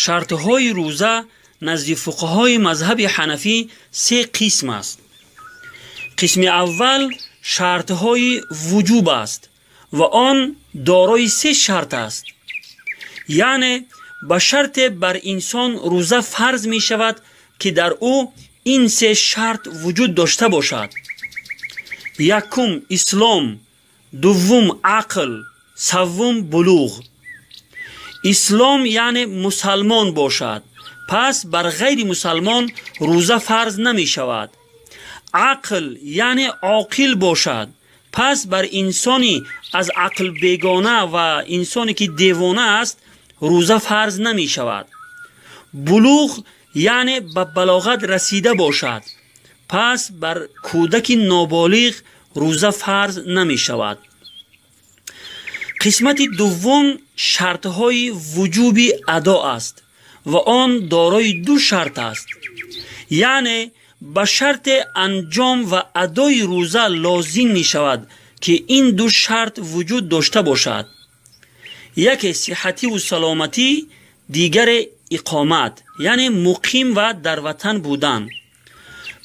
Шартҳои рӯза назди фуқаҳои мазҳаби ҳанафӣ се қисм аст. Қисми аввал шартҳои вуҷуб аст ва он дорои се шарт аст. Яъне ба шарте бар инсон рӯза фарз мешавад, ки дар ӯ ин се шарт вуҷуд дошта бошад. Якум ислом, дуввум ақл, саввум булуғ. Ислом яъне мусалмон бошад, пас бар ғайри мусалмон рӯза фарз намешавад. Ақл яъне оқил бошад, пас бар инсони аз ақл бегона ва инсоне ки девона аст рӯза фарз намешавад. Булуғ яъне ба балоғат расида бошад, пас бар кӯдаки ноболиғ рӯза фарз намешавад. Қисмати дуввум шартҳои вуҷуби адо аст ва он дорои ду шарт аст. Яъне ба шарте анҷом ва адои рӯза лозим мешавад, ки ин ду шарт вуҷуд дошта бошад. Яке сиҳативу саломатӣ, дигаре иқомат, яъне муқим ва дар ватан будан.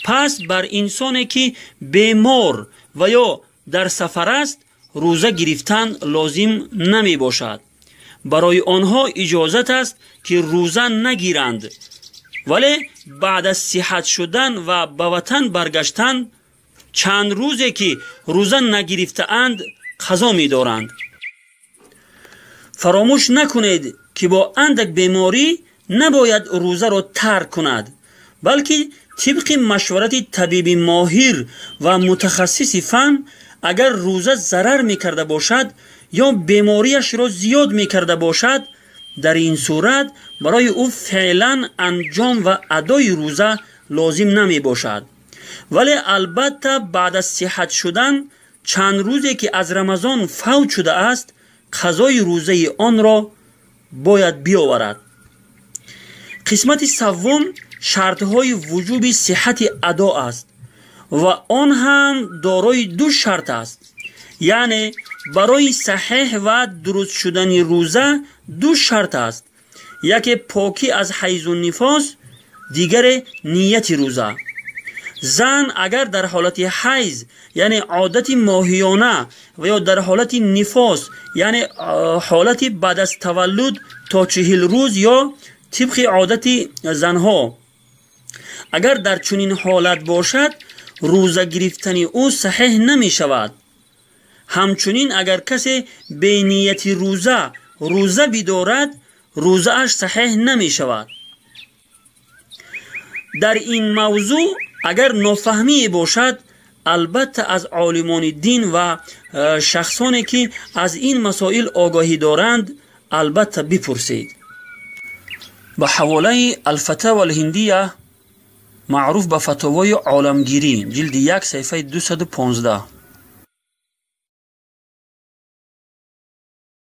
Пас бар инсоне ки бемор ва ё дар сафар аст рӯза гирифтан лозим намебошад. Барои онҳо иҷозат аст, ки рӯза нагиранд, вале баъд аз сиҳат шудан ва ба ватан баргаштан чанд рӯзе ки рӯза нагирифтаанд қазо медоранд. Фаромӯш накунед, ки бо андак беморӣ набояд рӯзаро тарк кунад, балки тибқи машварати табиби моҳир ва мутахассиси фан агар рӯза зарар мекарда бошад ё бемориашро зиёд мекарда бошад, дар ин сурат барои ӯ феълан анҷом ва адои рӯза лозим намебошад. Вале албатта баъд аз сиҳат шудан чанд рӯзе ки аз Рамазон фавт шудааст қазои рӯзаи онро бояд биёварад. Қисмати саввум шартҳои вуҷуби сиҳати адо аст ва он ҳам дорои ду шарт аст. Яъне барои саҳеҳ ва дуруст шудани рӯза ду шарт аст. Яке покӣ аз ҳайзу нифос, дигаре нияти рӯза. Зан агар дар ҳолати ҳайз, яъне одати моҳиёна, ва ё дар ҳолати нифос, яъне ҳолати баъд аз таваллуд то 40 рӯз ё тибқи одати занҳо, агар дар чунин ҳолат бошад рӯза гирифтани ӯ саҳеҳ намешавад. Ҳамчунин агар касе бенияти рӯза рӯза бидорад, рӯзааш саҳеҳ намешавад. Дар ин мавзӯъ агар нофаҳмие бошад, албатта аз олимони дин ва шахсоне ки аз ин масоил огоҳӣ доранд албатта бипурсед. Ба ҳаволаи Алфатава Алҳиндия, маъруф ба Фатовои оламгирӣ, ҷилди 1, саҳифаи 215.